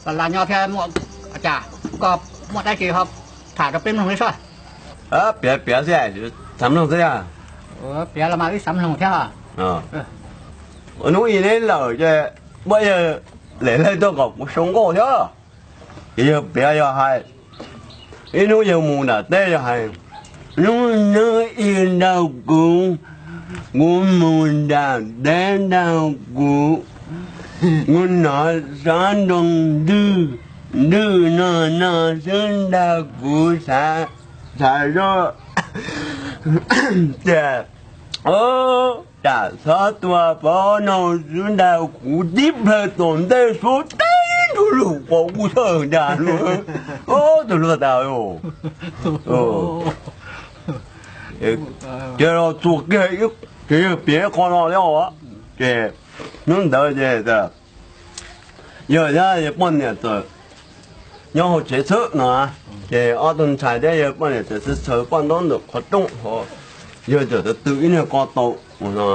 Las nyob thiab, cas koj muaj dab tsi ho tham rau peb mloog li saib. Piav piav xwb, xav mloog xwb. Piav los mas wb xav mloog thiab. Ua hnub ib neb lawm ces muaj yawg lem leej tuaj kom kuv sau nkauj thiab. Ces yawg piav yog hais, ib hnub yawg mus nram teb yog hais, hnub no ib nrauj kuv, kuv mus nram teb nrauj kuv, kuv hnov xob nroo ntwg, ntwg no no xwb nrauj kuv, xav zoj tias tam xob tua pob no xwb nrauj kuv tib plhaw tom ntej suab teb nrug lug quas kuj thawj nrag lug. Tus luag tas, ces los txuas kiag, ces yawg piav qho no li os. Ces hnub ntawd ces yawg thiab yawg poj niam txawm nyob hauv tsev xwb no, ces ob tug ntxhais thiab yawg poj niam txawm txhawv paj ntaub ntawm qhov rooj, yawg txawm tw ib niag ko taw no,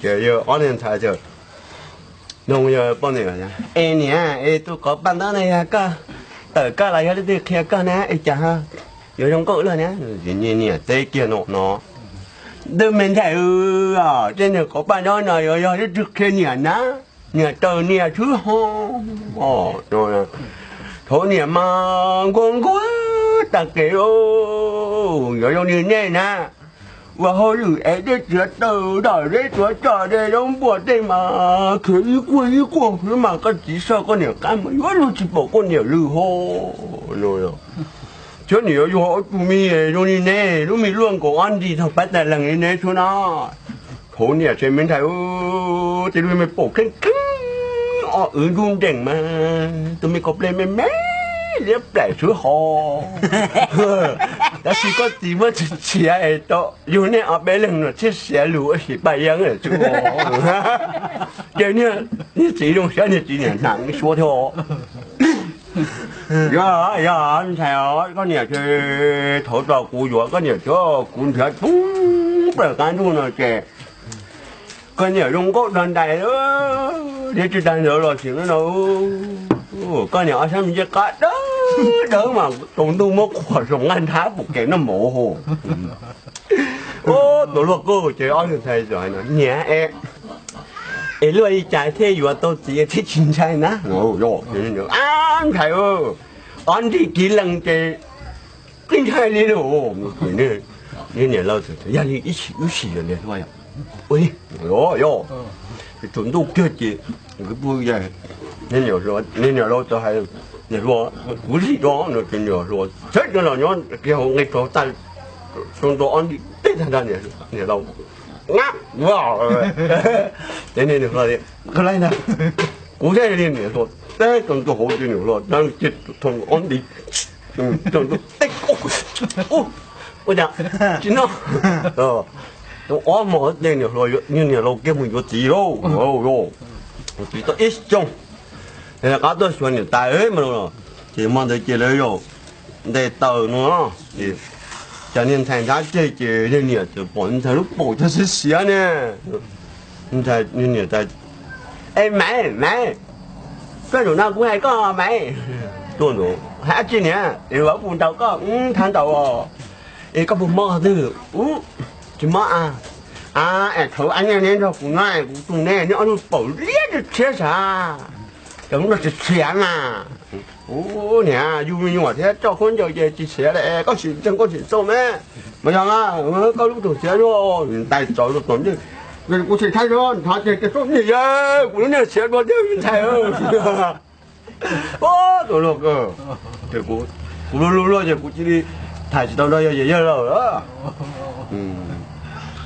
ces yawg ob niag ntxhais txawm nug yawg poj niam, es niam, es tus qhov paj ntaub no yog koj tawm koj los yog leej twg qhia koj na es cas yuav zoo nkauj luaj na? Niam teb kiag no no, tus me ntxhais, tej niag qhov paj ntaub no yuav yog leej twg qhia niam na? Niam taws niam xwb ho. Thaum niam mas nquag nquag tag kev, yuav zoo li nej na, ua hauj lwm es dej txiav taws dam zeb tsuav coj dej zaub npuaj tej mas khiav ib quag ib quag xwb mas koj txiv soj koj niam qab mas yuav luag tsis pom koj niam lwm ho. Txhua niam yuav yug ob tug me zoo li neb, lub me luaj nkaus ob nrig tog pab tas leeg li neb xwb na. Thaum niam tsev me ntxhais, tej lub me paum kheej kheej, ob wv nruj nreem mas tus me kaus ple me me liab plaim xwb ho. Tab sis koj txiv muab txiv txiav es tau yug nej ob peb leeg no txhiaj siav lug ua si paj yeeb lawm xwb. Ces niag txiv zoo siab niag txiv niam hnav suab thiab. Yog, yog ntxhais os, koj niam tsev thaum tau kuv yuav koj niam tsev kuv nrhiav thoob plaws qab ntuj no ces koj niam zoo nkauj tag ntais, thiab tsis tag ntawd los sis no, koj niam ob sab me ncej qab dawb dawb mas tsaus ntuj muab qhuas zoo nqaij nthab pum kev noj mov ho. Tus luag kawg ces ob niag ntxhais txawm hais no, niam, es luaj li cas thiaj yuav tau txiv thiab tsis ntshai na? Ab ntxhais, ob nrig kiv lees ces qib ntshai li lauj. Niam laus, yog li ib sim wb sim yog niam hluas, ua li, yog, tsaus ntuj kiag ces niam laus txawm hais, niam hluas, kuv sim rau no ces niam hluas txawm los nyob kiag hauv nqe rau tag, tsaus ntuj ob nrig teb tag nrho niam laus, ab, ces niam hluas tias, koj laij ntag, kuv thiaj li niam hluas teb tsaus ntuj hauv ces niam hluas teb ob nrig, tsaus ntuj teb, ua cas tsis noj, ob hmos ces niam hluas, niam laus kiag mus yuav txiv lauj, txiv tau ib xyoos, qab tuaj xyuas niam tais mas, ces hmo ntawd ces lawv yog nte taws no, ces cas niag ntxhais nrab ceg ces niag niam txawm pom niag ntxhais lub paum tag siav siav ne. Niag niam, es Maiv, Maiv, koj zaum no kuv hais koj Maiv. Tuaj ntawd hais dab tsi niam? Es ua puas ntaus koj? Nthav ntaus os. Es koj puas mob qhov twg? Tsis mob a. A, es thaum ub neb nrog kuv nyob es kuv tu neb, neb ob lub paum liab tshiab sav, ces lub no tsis siav mas. Ub, niam, yus me nyuam thiab coj khaub ncaws ces tsis siav lawm, koj sim ntseeg koj sim xauj mas. Mas yog, koj lub tseem siav zuag, tais txawv rau tom ntej. Kuv sim thaij rau nthov ces, ces xauj nim yawg, kuv lub niag siav dua thiab ntxhais. Tus luag kawg, ces kuv luag luag luag ces kuv cia li tham tsis tau nrog yawg yawg lawm.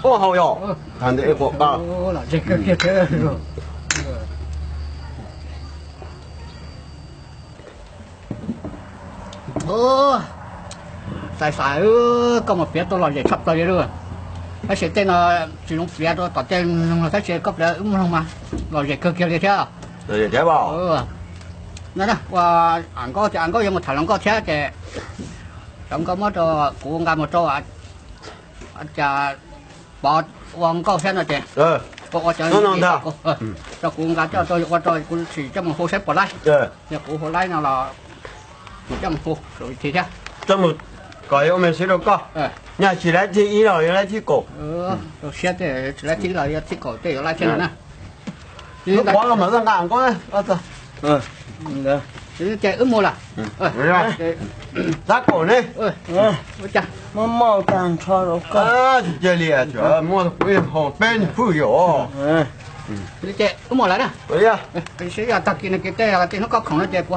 Ua hau yog, tham ntawm ej quav qab. Xais xais, koj mus piav tau lom zem tshaj plaws li lauj. Tab sis tej no tsis zoo piav rau tom tej mloog, tab sis koj piav wb mloog mas lom zem kawg kiag li thiab. Ua nkauj ces nkauj yuav mus tham hluas nkauj thiab ces cov nkauj muab rau kuv nqa mus rau cas pov ua nkauj thiab no ces Ua cov no ntag. Rau kuv nqa coj rau ua rau kuv sim coj mus hu saib puas laib. Yog kuv hu laib no los kuv coj mus hu thiab. Coj mus kom ua me sib rau koj. Nyaj tsis laib thib ib los yuav laib thib kaum. Rau siab tej tsis laib thib los yuav thib kaum tej yuav laib thiab no na. Lub qhov los mas txoj nqa koj. Ces wb mus lawm. Thib kaum ne. Muaj moj tag nrho rau koj. Tsis cia li, muaj kuv haus peb niag phwj yom. Ces wb mus lawm na. Sib yog tag kis no kis tej tej hnub koj khoom no ces kuv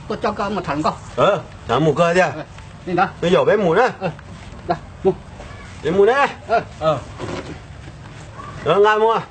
tuaj coj koj mus tham hluas nkauj. Tham mus koj tiag. Li ntawd. Nws yaum peb mus na. Mus. Peb mus ne. Nqa mus.